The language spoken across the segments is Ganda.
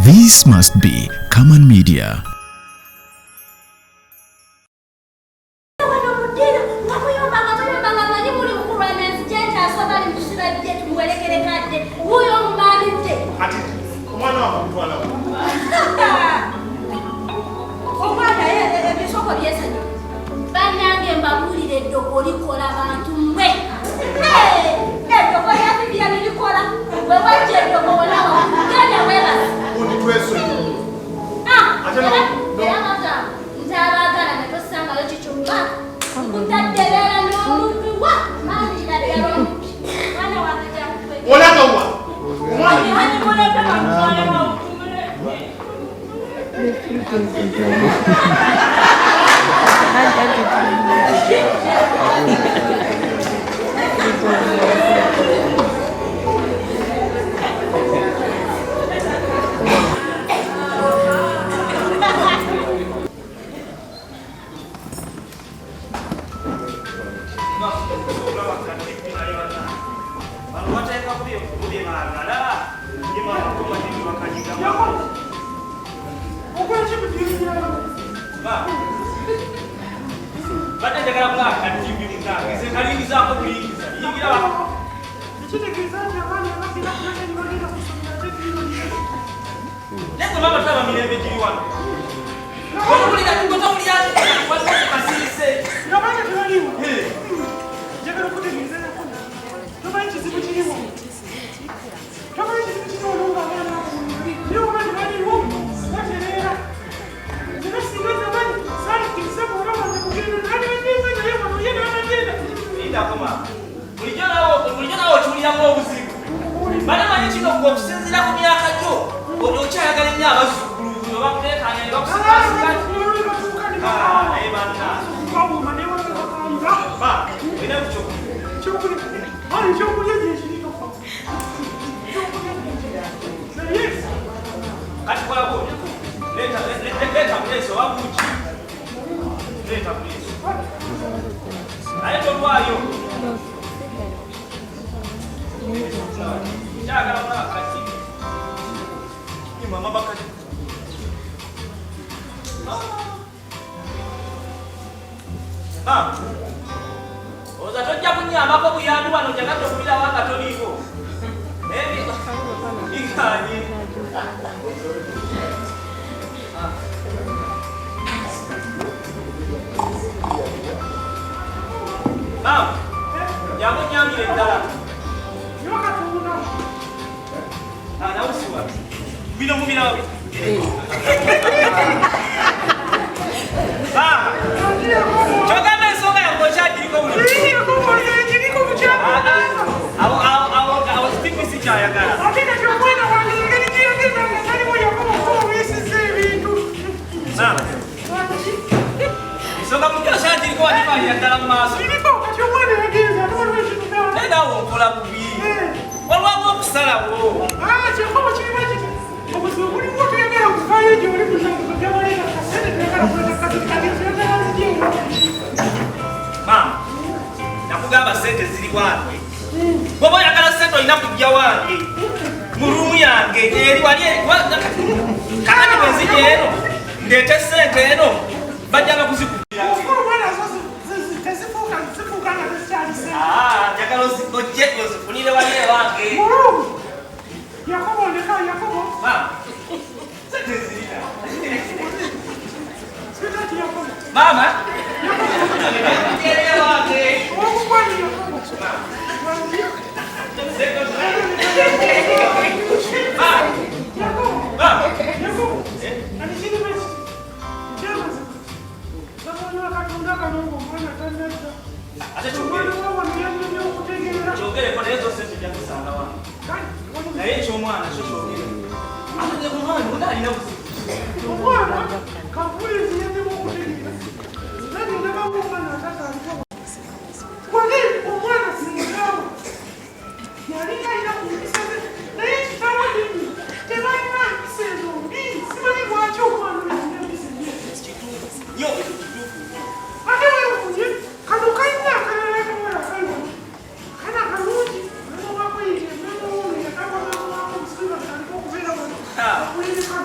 This must be Common Media. Banange mbabuulire, eddogo likola. Bantu mmwe, eddogo lyabibira lirikola. Bwe wajja eddogo wonawa genda weebase. Era bagamba nti abaagala ne tosangayo kikyokka nkutadde, beera n'omubbi wa mangira ddala omubbi. Mwana wange jakukweka. Olagawa? Muleke bamutwale bawutumule. Badde njagala kulaba TV munange, nze kalingizaako bulingiza yingira. Ekitegeeza nti abaana bagenda kumanya ne bagenda kusomera ate biro. Naye gwe maama, tulaba mirembe giri wano. Otowulira, towulira waliwo kasirise? Nga baana tebaliwo. Njagala okutegeeza Yakobo, tomanyi kizibu kiriwo, tomanyi kizibu kiriwo nonga abaana abo naye oba tebaliwo batereera. Era singa zamanyi saalikkiriza muwala wange kugenda nalibaddeeza naye wano ye n'atagenda. Lindako maama, bulijjo naawe okiwuliramu obuzibu. Banamanyi kino, gwe okusinziira ku myaka gyo okyayagala ennyo abazzukulu nga bakuleekaanya ne bakusikasika. Naye banna ma, olina kukyokulya? Ekyokulya gyekiri, tofa. Ekyokulya gyekiri naye Kati kolako, leeta, leeta buleesi oba buugi, leeta buleesi, naye tolwayo. Kyagala kulaba kati ni mama bakati. Mama, oza tojja kunyambako buyambi wano? Njagadde okubirawo nga toliiwo, naye biganye. Mama, jangu nyambire ddala. Yokatonda. Nawusiwa bino mubirawo. Mama, kyogamba ensonga yange okyagiriko buli? Giriko bukyalo. Awo awo awo awo Steve sikyayagala. Ate kati omwana wange engeri gyeyagenda nga taliwo, Yakobo, kuba weesiza ebintu. Mama, ensonga mujja okyagiriko, wagitwalira ddala mu maaso. Kiriko. Kati omwana yagenze ate waliwo ekintu. Naye naawe onkola bubi, walwawo okusalawo. Kyakobo, kirina kiti obuzibu buliwo, toyagala kuvaayo gyoli kujabaleka kasente, toyagala kuleta kati kati toyagala nzigyewo. Maama, nakugamba sente ziri wange. Bwoba oyagala sente olina kujja wange mu room yange eri wali. Kakati bwe nzija eno ndeete sente eno, bajjanga kuzikubira. Omwana zo tezifuuka, zifuuka nga tezikyali sente. Ah, njagala ojje ozifunire wali ewange. Mu room, Yakobo, ndeka Yakobo. Maama, sente zirina. Sweetheart Yakobo. Maama, ojje ewange. Owokukwani Yakobo. Maama. Yakobo. Maama. Yakobo, kati kiri bwe kiti, ekyamazima bakonya Katonda kano ngaomwana tannadda. Ate kyogere. Omwana wa wano yannamye okutegeera. Kyogereko, naye zo sente ojja kusanga wange. Kale. Naye ekyomwana kyo kyogere. Ate omwana ona alina buzibu? Omwana kabulizi yannema okutegeera, nange ndabamu omwana atatandika wali. Omwana singawo yali alina ku mpisa ze, naye kitaawe nini tebalina mpisa ezo mbi. Simanyi lwaki omwana oyo alina empisa embi. Kituufu nnyo ekyo, kituufu nnyo. Ate weewuunye kano kalina akalala akawala akali wano, kana kalungi. Mama wako ye mama wono yakaba mama wako omusibe batandika okubeera wano akulire kano.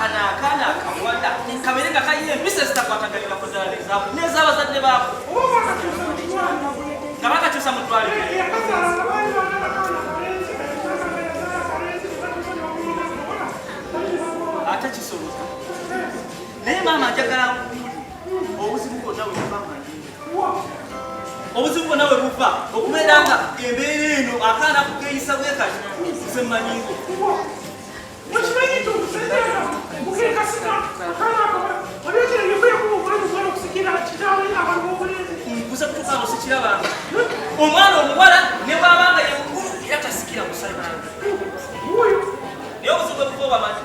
Kano akaana akawala kabeere nga kalina empisa ezitakwataganira ku ddala nezaabo n'ez'abazadde baako. Nga bakakyusa mu ddwaliro. Ate kisoboka. Naye maama njagala nkubuulire obuzibu bwonna bwe buva obuzibu bwonna bwe buva okubeera nga embeera eno akaana kukeeyisa bwe kati nze mmanyiko. Okimanyi nti omusajja mukekasika akaana akawala oleetera yekuyakuba omwana omuwala okusikira kitaawe abantu b'obulenzi. Nkuze kutuuka awo sikirabanga. Omwana omuwala ne bw'aba nga ye mukulu era tasikira musajja. Wuuyo. Naye obuzibu bwe buva obamanyi.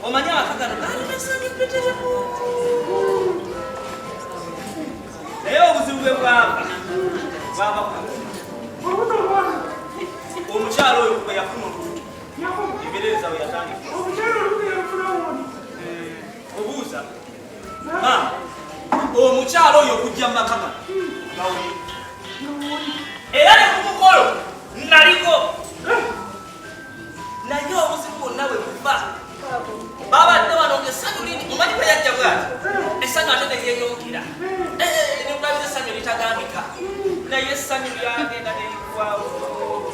Omanyi amaka gano gaali masanyu mpitirivu. Naye obuzibu bwe bwava bwava ku omukyalo oyo bwe yafuna olubuto embeereza we yatandika. Obuuza maama omukyalo oyo okujja mu maka gano gawuli era ne ku mukolo naliko. Naye obuzibu bwonna bwe buva babadde wano ng'essanyu lingi omanyi bwe yajja bwati essanyu ate ne lyeyongera nekulabiza essanyu litagambika naye essanyu lyagenda ne liggwawo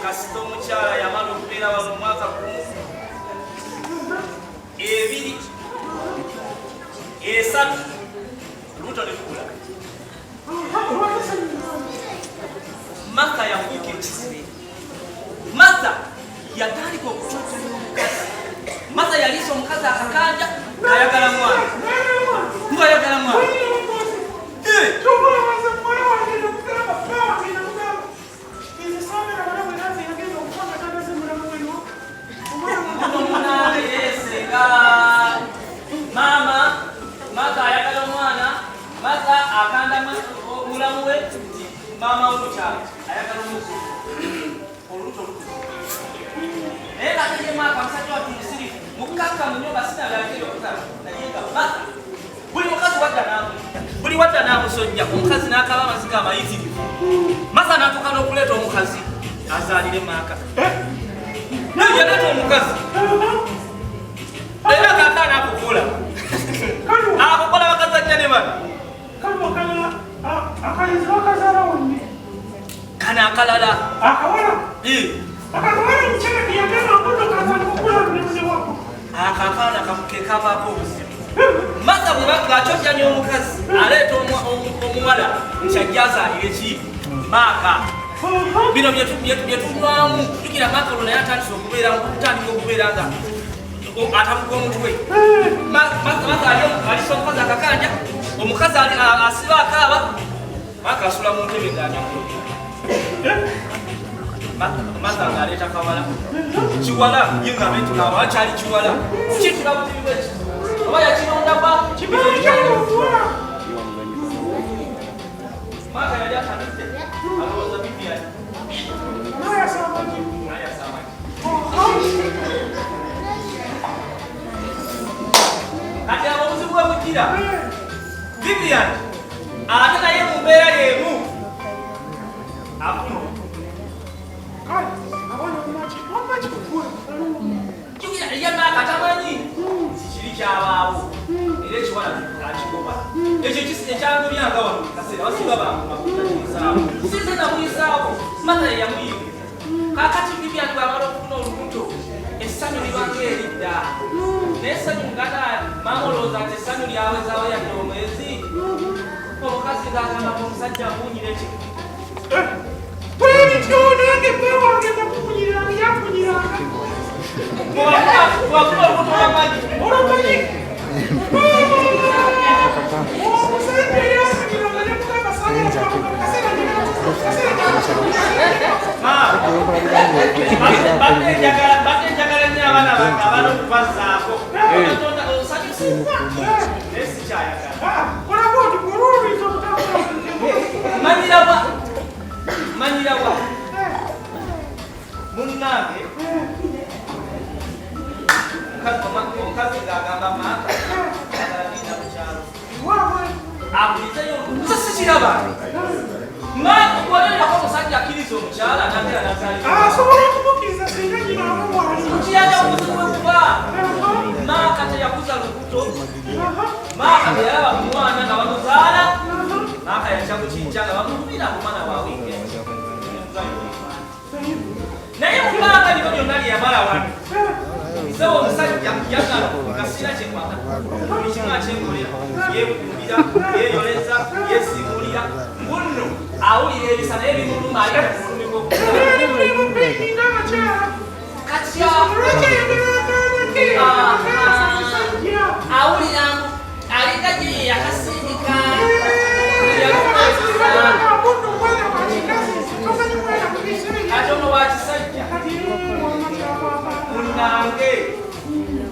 kasita omukyala yamala okubeera wano omwaka gumu ebiri esatu olubuto ne lukula. Martha yafuuka ekizibu. Martha yatandika okukyotera omukazi. Martha yaliisa omukazi akakanja ng'ayagala mwana. Ng'ayagala mwana. Omunange yeesenga. Maama Martha ayagala omwana. Martha akanda mulamu we nti maama we mukyalo ayagala omuzzukulu. Olubuto lukuze. Naye ng'ate ye Martha musajja wattu musirifu mukkakkamu nnyo nga sinabyalekere okuzala naye nga Martha buli mukazi wadda n'amulya buli wadda n'amusojja omukazi n'akaaba amaziga amayitirivu. Martha n'atuuka n'okuleeta omukazi azaalire Maaka. Naye yaleeta omukazi era akaakaana akukola akukola bakazannya ne bano kano akalala akakaana kekavaako obuzibu. Martha bwe ng'akyojjanya omukazi aleeta omuwala nti ajja azaalire ki Maaka. Bino bye tunywamu jjukira Maaka olwo naye atandise okubeera okutandika okubeera nga atabuka omutwe. Martha alisa omukazi akakanja omukazi asiba akaaba Maaka asula mu ntebe ng'anywa Martha ng'aleeta kawala kiwala ye ng'ambe nti kawala kyali kiwala kitula buzibu bweki oba yakirondakwa. Martha yali atandise alowooza Vivian n'ayasa amagi. Kati abo obuzibu bwe bugira Vivian ate naye mu mbeera y'emu afuna olubuto. Jjukira erya Maaka tamanyi kikiri kyabaawo era ekiwala akigoba ekyo ekyangobyanga wano buli kaseera basinga bangumakuyisaawo sinze namuyisaawo Martha ye yamuyingiza. Kaakati Vivian bw'amala okufuna olubuto essanyu libanga eridda naye essanyu ngata maama olowooza nti essanyu lyawezaawo yadde omwezi omukazi ng'agamba nti omusajja mpunyira ekibu. Bwebityo nange bba wange namukunyiranga yakunyiranga. Bwafuna olubuto lwamanyi olwomanyi omusajja yakunyiranga nemugamba Maama badde njagala nnyo abaana bange abaana okubazzaako Katonda osanyusizza naye sikyayagala. Manyirawa manyirawa munnange omukazi ng'agamba Maaka agala genda mu kyalo akulizeyo nze sikiraba. Maaka bw'olerako omusajja akkiriza omukyala nagera nazaalira asobola okumukkiriza singa nyina aba bwali. Kiyanja obuzibu bwe buba. Maaka bwe yalaba ku mwana nga bamuzaala, maaka yakya kukinca nga bamukubira ku mwana wa wiiki. Naye mu bbanga lino lyonna lye yamala wano, ssebo omusajja yagala nga sirina kye nkwata, buli kimu akyenkolera, yeekumbira, yeeyoleza, yeesiimuulira, mbu nno awulira ebisa naye bimuluma alina ku bulumi bw'okuzaala. Kati awulira alinga gye yakasindika. Kati ono wa kisajja munange,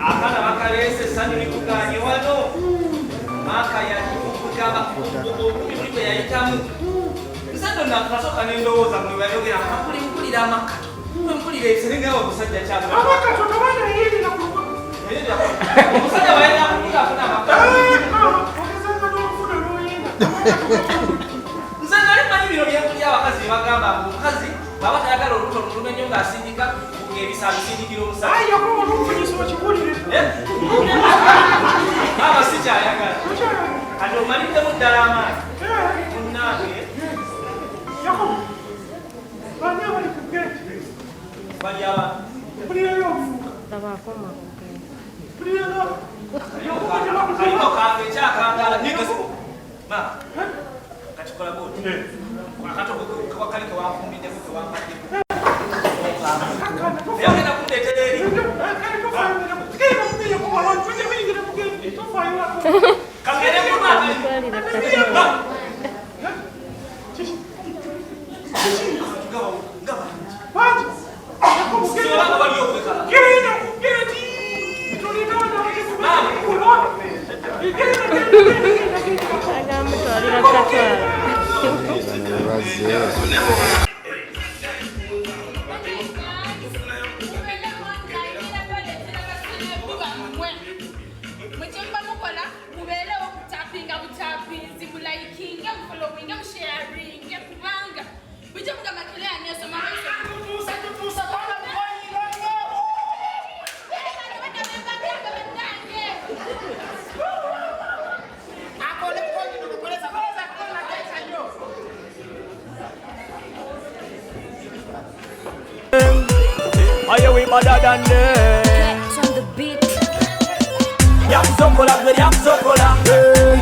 akaana bakaleese, essanyu likuganye wano. Maaka yakugamba obukumi buli bwe yayitamu. Nze nno nasooka nendowooza mwe bayogera mpulira amakato, mpulira ebisere omusajja kyabula omusajja balina kukuta afuna amakato. Nze nali manyi bino byenkulya, abakazi bebagamba mbu omukazi bw'aba tayagala olubuto lulume nnyo ng'asindika ng'ebisa abisindikira omusajja. Maama sikyayagala, kati omaliddemu ddala amaanyi munnange. Bali abantu kaliko kange ekyakangala ma kati kola bwoti, akato kali kewanfumbiddeko kewampaddeko, naye ogenda kundeetera eri kagere kulwa nga bali okwekala. Agamutwalira katwala. Mukimba mukola mubeerewo kutapinga butapinzi, mulayikinge, mufolowinge, musharinge, kubanga bujja mugamba kele anesoma. Aye, we better than them. Lyakusokola gwe, lyakusokola,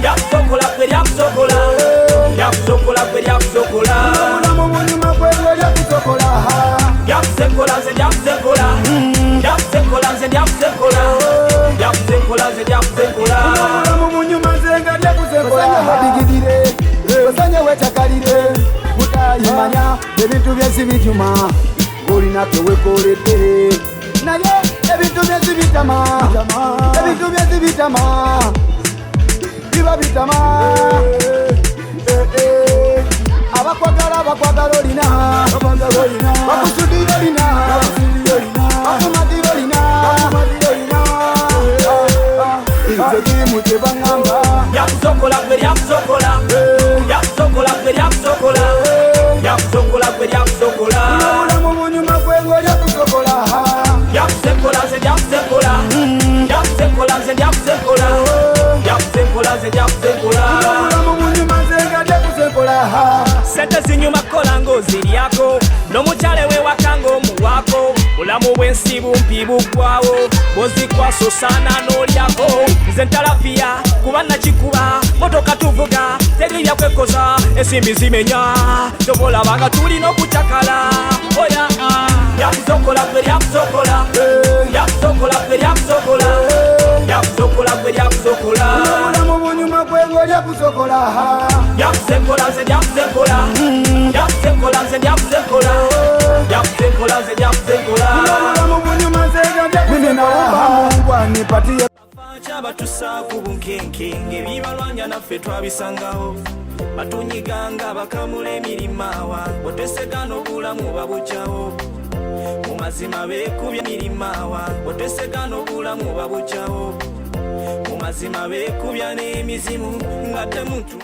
lyakusokola gwe, lyakusokola, lyakusokola gwe, lyakusokola. Obulamu bunyuma kwebyo lyakusokola. Lyakusekola nze, lyakusekola, lyakusekola nze, lyakusekola, lyakusekola nze, lyakusekola. Obulamu bunyuma nze nga lyakusekola. Osanye wedigidire, osanye wekyakalire, mutayimanya ebintu byensi bijuma ng'olina kewekoledde, naye ebintu byensi bitama, ebintu byensi bitama, biba bitama. Eh, eh. Abakwagala abakwagala olina, bakusudira olina, bakumatira olina. Nze kimu kyebaŋŋamba. Lyakusokola gwe, lyakusokola, lyakusokola gwe, lyakusokola, lyakusokola gwe, lyakusokola. Obulamu bunyuma kwengo lyakusokola. Lyakusekola nze, lyakusekola, lyakusekola nze, lyakusekola, lyakusekola nze, lyakusekola. Obulamu bunyuma nze nga lyakusekola. Sente zinyuma kola ng'oziryako n'omukyale wewaka ng'omuwaako. Bulamu bw'ensi bumpi buggwawo, bw'ozikwasa osaana n'olyako. Nze ntalafiya kuba nakikuba, motoka tuvuga, teri byakwekoza, ensimbi zimenya tobolaba nga tulina okucakala oya. Lyakusokola gwe, lyakusokola, lyakusokola gwe, lyakusokola, lyakusokola gwe, lyakusokola. Obulamu bunyuma kwengo lyakusokola. Lyakusekola nze, lyakusekola, lyakusekola nze, lyakusekola, lyakusekola nze, lyakusekola. Obulamu bunyuma nze nga lyakusekola. Mungu anipatie. Kyabatusa ku bunkenke ng'ebibalwanya naffe twabisangawo, batunyiganga bakamula emirimawa bwetwesega n'obulamu babugyawo. Mu mazima beekubya emirimawa bwetwesega n'obulamu babugyawo. Mu mazima beekubya n'emizimu nga temuntu.